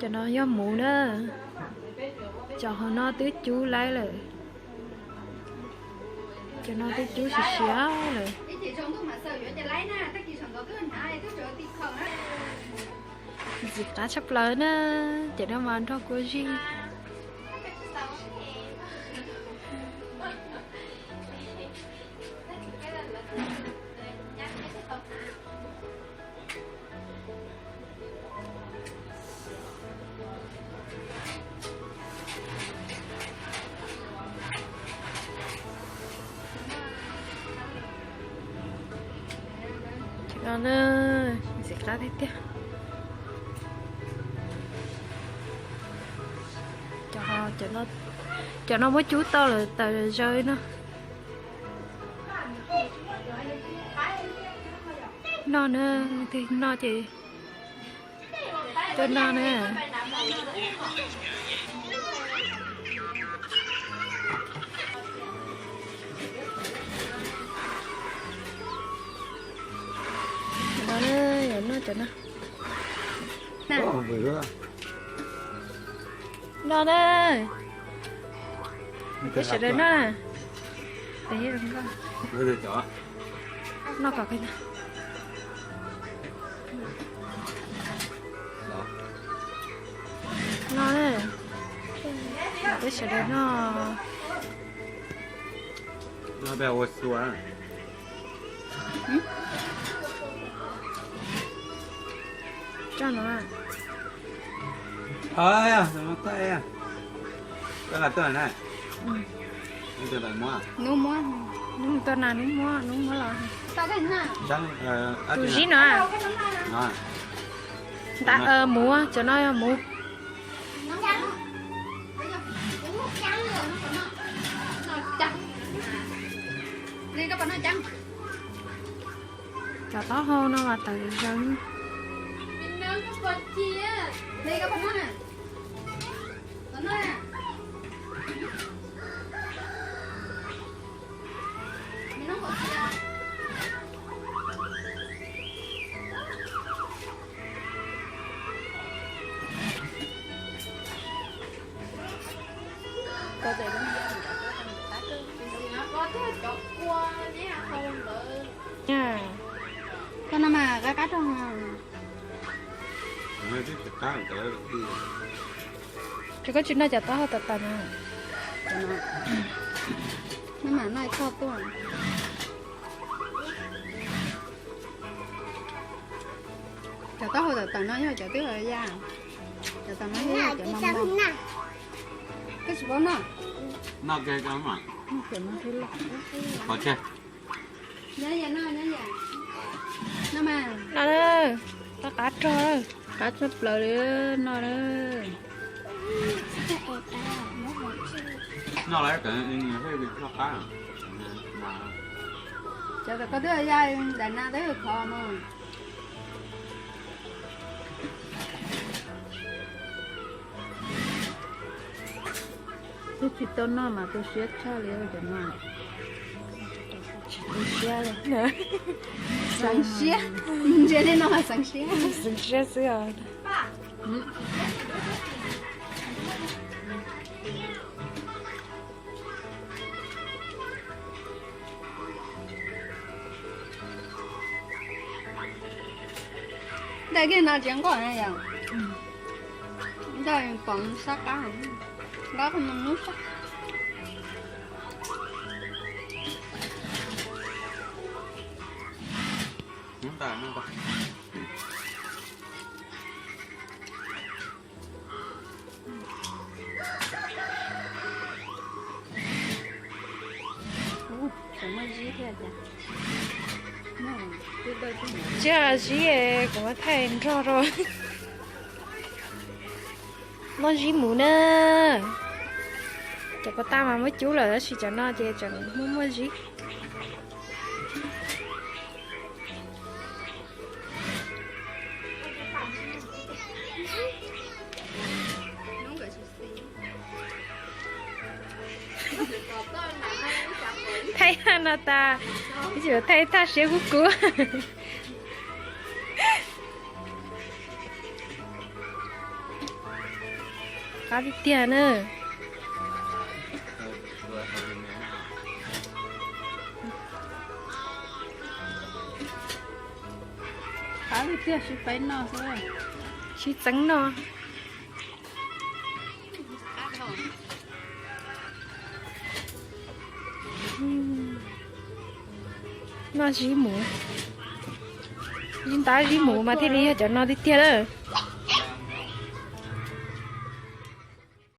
Cov no yog muv na, cov hauv no twb cub laib lawm. Cov no twb cub siav siav lawm. Ntxim qab tshaj plaws na, cov no mas nrog kua zig. Cov no ntxim qab tiag tiag. Cov no muab cub tau lawm tas zaws no. Noj na, noj ces tuaj noj na. Cov no, noj cov no. Noj na. Peb sawv daws noj na. Noj kom noj na. Peb sawv daws noj. Tso no. Hnub muab, hnub tuaj na, hnub muab, hnub muab los. Tus zib no. Nta, muv, cov no yog muv. Cov taub hau no mas tawm zaws. Koj no mas qab qab rau. Ces koj tsis noj cov taub hau tawm tawm no. Noj mas noj txog tuaj. Cov taub hau tawm tawm no yog cov twb ya. Cov tawm no yog cov mos mos. Koj tsis paub noj. Noj kiag. Noj, qab qab rog, qab tshaj plaws li no. Cov tawm koj twb ya, daim na twb khov mus. Twb tsis tau noj mas tu siab tshaj li cov no. Tsis tu siab li. Xeev siab. Ntsia li no mas xeev siab. Xeev siab xwb os. Ntaj kiag no tsis nqos na yom. Ntaj pom sab qab, nqa qhov no hnub sab. Tsis zib, kuv muab thaij nrog rau. Noj zib mus na. Cov pas tas mas muab cub lawm tab sis cov no ces tseem muaj muaj zib. Thaij no tas, ib txwm thaij tag siab kub kub. Qab tiag tiag na. Qab tiag tiag, sib faib noj xwb. Sib txeeb noj. Noj zib mus, zib ntab zib mus mas thiaj li yog cov no tiag tiag lawm.